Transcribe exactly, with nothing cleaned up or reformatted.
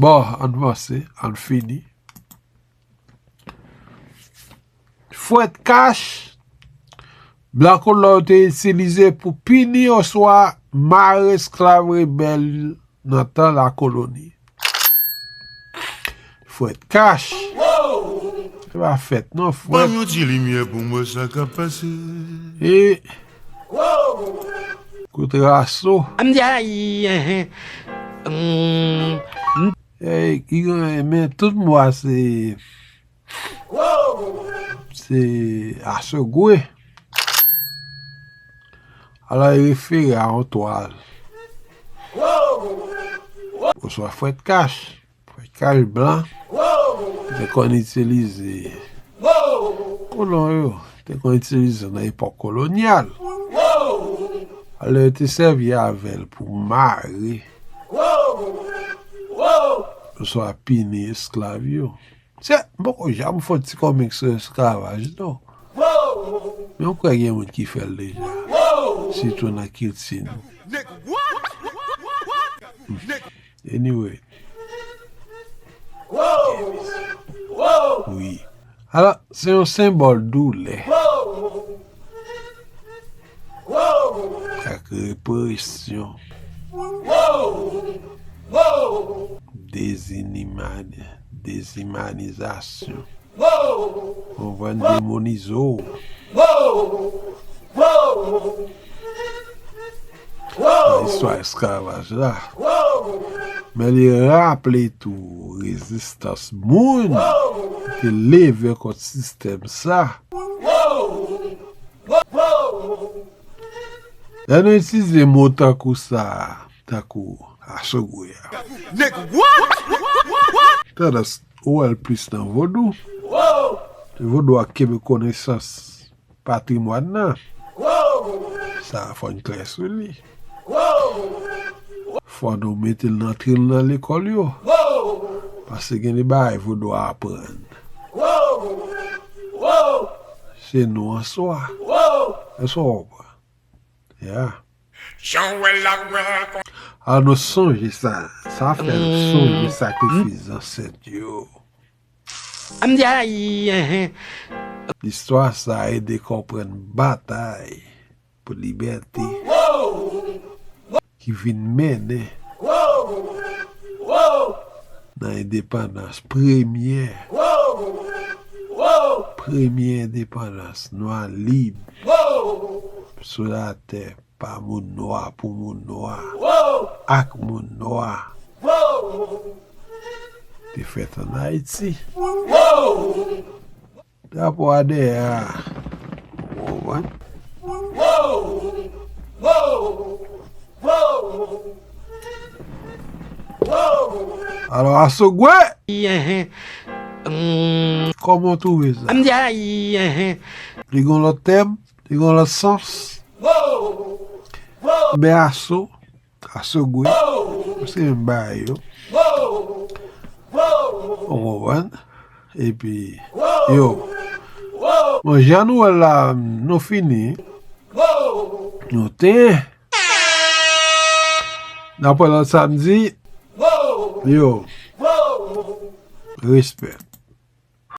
Bon, ann vanse, ann fini. Fwèt kach, blan kolon yo te itilize pou pini oswa mare esklav rebèl nan tan lakoloni. Fwèt kach. Se pa fèt, non, fwèt. Ban m yon ti limyè pou m wè sa k ap pase. E kout raso. M di ayi, enhen. E, ki gen, men tout mo a se, se asogwe. Alò, e refere a yon twal. Oswa fwèt kach. Fwèt kach blan. Te konn itilize kolon yo. Te konn itilize nan epòk kolonyal. Alò, yo te sèvi avè l pou mare. Oswa pini esklav yo. Se, m poko janm fè yon ti komik sou esklavaj, non. Men m kwè gen moun ki fè l deja. Sitou nan kilti nou. Anyway. Wi. Alò, se yon senbòl doulè. Ak represyon. Dezinimani-, dezimanizasyon. Konprann, demonize w. Nan istwa esklavaj la. Men li raple tou rezistans moun ki te leve kont sistèm sa. Lè nou itilize mo tankou sa, tankou asogwe a. Tandans ou wè l plis nan vodou. Se vodou a k kenbe konesans patrimwàn nan. Sa fò n klè sou li. Fò nou mete l nan, antre l nan lekòl yo. Paske gen de bagay vodou a aprann. Se nou an swa. Èske w konprann? Ya. Jan w wè l la, w wè l ankò. Alò, nou sonje sa. Sa fè nou sonje sakrifis zansèt yo. M di ayi, enhen. Listwa sa ede konprann batay pou libète ki vin mennen nan endepandans premyè, premye endepandans nwa lib sou latè pa moun nwa, pou moun nwa, ak moun nwa. Te fèt ann Ayiti. Drapo a dèyè a. Ou konprann? Alò, asogwe! Kòman w twouve sa? M di ayi, enhen. Li gen yon lòt tèm? Li gen yon lòt sans? Men aso, asogwe, se menm bagay yo. Ou konprann? Epi, yo. Bon, jan nou wè l la, nou fini. Nou ten. N ap wè lòt samdi. Yo. Respè.